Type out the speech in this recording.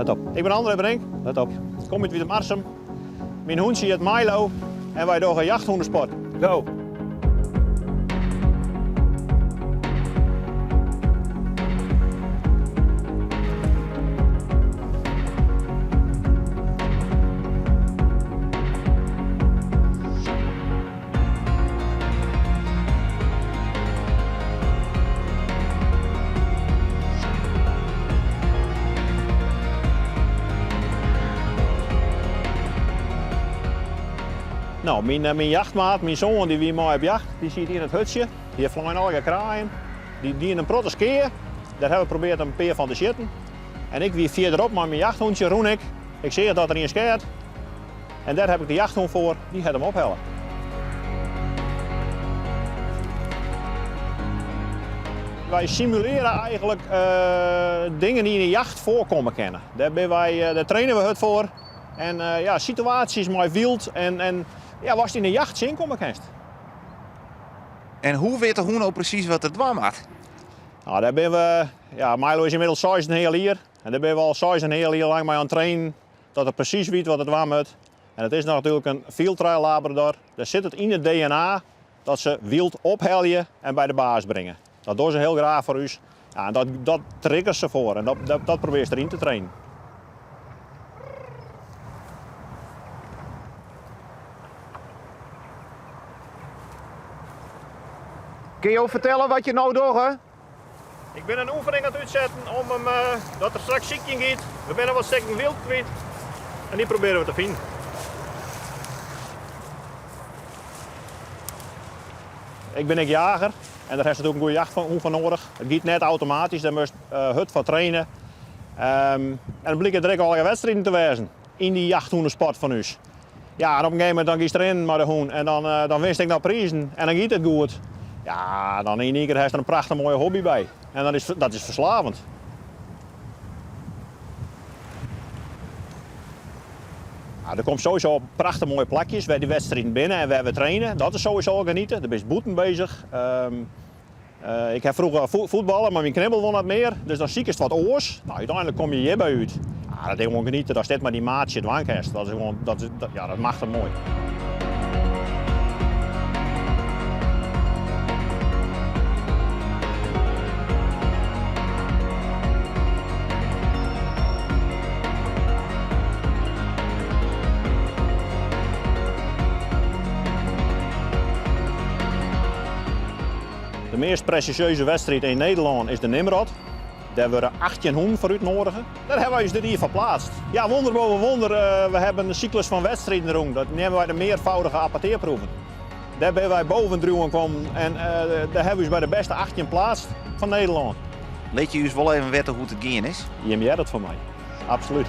Let op. Ik bin André Brink. Let op. Ik kom út Wytmarsum. Myn hûntsje hjit Milo en wy dogge jachthûnesport. Go! No, myn, eh, myn jachtmaat, myn soan, dy wie mei op jacht. Dy siet yn it hutsje. Dy flein allegear kraaien. Dy dienen in protte skea. Dêr hawwe we probearre in pear fan te sjitten. En ik wie fierderop mei myn jachthûntsje, rûn ik. Ik seach dat der ien skeat. En dêr heb ik de jachthûn foar, dy hat him ophelle. Wy simulearje eigenlik dingen dy't yn de jacht foarkomme kinne. Dêr binne wy, dêr traine we hurd foar. En ja, situaasjes mei wyld en ja, watst yn de jacht tsjinkomme kinst. En hoe wit de hûn no presys wat er dwaan moat? No, dêr binne we, ja, Milo is ynmiddels seis en in heal jier en dêr binne we al seis en in heal jier lang mei oan it trainen. Dat er presys wit wat er dwaan moat. En it is natuerlik in field trial labrador. Dêr sit it yn it DNA dat se wyld ophelje en by de baas bringe. Dat dogge se hiel graach foar ús. Ja, en dat, dat triggert se foar en dat, dat, dat probearst deryn te trainen. Kinne jo fertelle wat je no dogge? Ik bin in oefening oan it útsetten om him dat er straks sykjen giet. We binne wat stikken wyld kwyt en dy probearje we te finen. Ik bin ek jager en dêr hast natuerlik in goede jachthûn foar noadich. It giet net automatysk, dêr moatst hurd foar traine. En dan blike der ek allegear wedstriden te wêzen yn dy jachthûnesport fan ús. Ja, en op in gegeven momint dan giest rinnen mei de hûn en dan, dan winst ek noch prizen en dan giet it goed. Ja, dan yn ien kear hast der in prachtich moaie hobby by. En dan is, dat is ferslavend. Ja, der komt sowieso op prachtich moaie plakjes wêr't dy wedstriden binne en wêr't we traine. Dat is sowieso al geniete. Dêr bist bûten bezich. Ik ha froeger fuotballe, mar myn knibbel wol net mear, dus dan sikest wat oars. No, úteinlik komme je hjirby út. Ja, dat is gewoan geniete datst dit mei dyn maatsje dwaan kinst. Dat is gewoan, dat is, ja, dat machtich moai. De meast prestisjeuze wedstriid yn Nederlân is de Nimrod. Dêr wurde 18 hûnen foar útnoadige. Dêr hawwe wy ús dit jier foar pleatst. Ja, wonder boven wonder, we hawwe in syklus fan wedstriden rûn. Dat neame wy de mearfoudige apportearproeven. Dêr binne wy boven driuwen kommen en dêr hawwe we ús by de bêste 18 pleatst fan Nederlân. Lit je ús wol even witte hoe't it gien is? Jim hearre it fan my. Absolút.